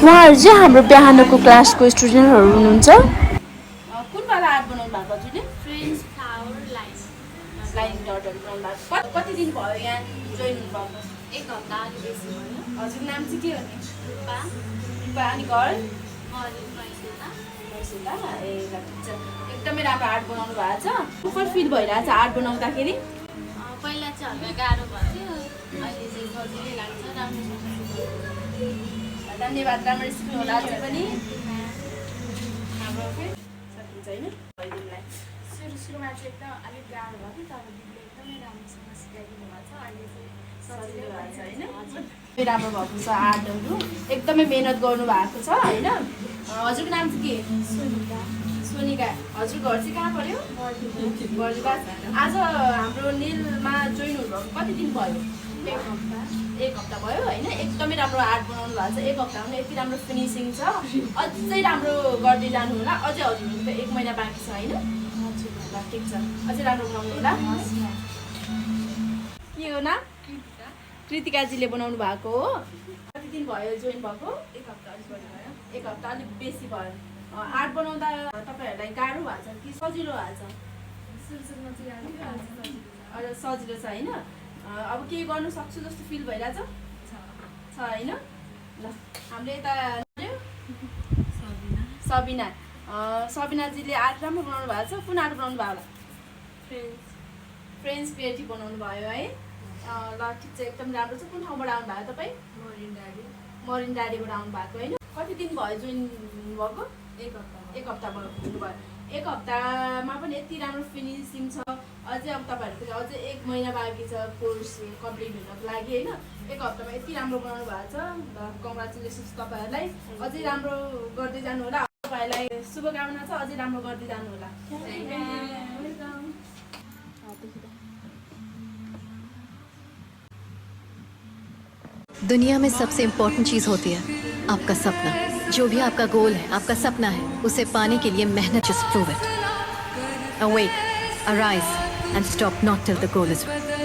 उहाँहरू चाहिँ हाम्रो बिहानको क्लासको स्टुडेन्टहरू हुनुहुन्छ। कुन वाला आर्ट बनाउनु भएको हजुरले? फ्रेन्च फ्लावर लाइन लाइन डटहरू बनाउनु भएको। कति दिन भयो यहाँ जोइन हुनुभएको? 1 हप्ता अलि बेसी भयो। हजुरको नाम चाहिँ के हो नि? रुपा रुपा अनि घर? मैसुता मैसुता। ए ल ठिक छ। एकदमै राम्रो आर्ट बनाउनु भएको छ। कस्तो फिल भइरहेछ आर्ट बनाउँदाखेरि? पहिला चाहिँ हल्का गाह्रो भयो, अहिले चाहिँ सजिलै लाग्छ, राम्रो छ। धन्यवाद, राम्ररी सिक्नु होला अझै पनि। हाम्रो सकिन्छ होइन भइदिनुलाई। सुरुमा चाहिँ एकदम अलिक गाह्रो भयो कि तर दिदीले एकदमै राम्रोसँग सिकाइदिनु भएको छ। अहिले चाहिँ सजिलै भएको छ होइन। एकदमै राम्रो भएको छ आर्टहरू, एकदमै मेहनत गर्नु भएको छ होइन। हजुरको नाम चाहिँ के? सोनिका सोनिका। हजुर घर चाहिँ कहाँ पर्यो? बर्दिवास। आज हाम्रो नेलमा जोइन हुनुभएको कति दिन भयो? 1 हप्ता 1 हप्ता भयो होइन। एकदमै राम्रो आर्ट बनाउनु भएको छ। 1 हप्तामा पनि यति राम्रो फिनिसिङ छ। अझै राम्रो गर्दै जानु होला। अझै हजुरको त 1 महिना बाँकी छ होइन। हजुर ल ठिक छ, अझै राम्रो बनाउनु होला। के हो नाम? कृतिकाजीले बनाउनु भएको हो। कति दिन भयो जोइन भएको? 1 हप्ता अलिक बढी भयो। 1 हप्ता अलिक बेसी भयो। आर्ट बनाउँदा तपाईँहरूलाई गाह्रो भएको छ कि सजिलो भएको छ? सुरुमा चाहिँ गाह्रो थियो, अहिले चाहिँ अझ सजिलो छ होइन। अब के गर्नु सक्छु जस्तो फिल भइरहेछ छ होइन। ल हाम्रो यता सबिना। सबिनाजीले आर्ट राम्रो बनाउनु भएको छ। कुन आर्ट बनाउनु भयो होला? फ्रेन्च क्रिएटिभ बनाउनु भयो है। ल ठिक छ, एकदम राम्रो छ। कुन ठाउँबाट आउनु भयो तपाईँ? मरिन डाँडीबाट आउनु भएको होइन। कति दिन भयो जोइन भएको? 1 हप्ता 1 हप्ता भयो हुनुभयो। 1 हप्तामा पनि यति राम्रो फिनिसिङ छ। अझै अब तपाईँहरूको चाहिँ अझै 1 महिना बाँकी छ कोर्स कम्प्लिट हुनको लागि होइन। 1 हप्तामा यति राम्रो बनाउनु भएको छ। ल कङ्ग्रेचुलेसन्स तपाईँहरूलाई। अझै राम्रो गर्दै जानु होला। तपाईँहरूलाई शुभकामना छ, अझै राम्रो गर्दै जानु होला। दुनिया में सबसे इम्पोर्टेंट चीज़ होती है आपका सपना। जो भी आपका गोल है, आपका सपना है, उसे पाने के लिए मेहनत। Just prove it. Awake, arise and stop not till the goal is won.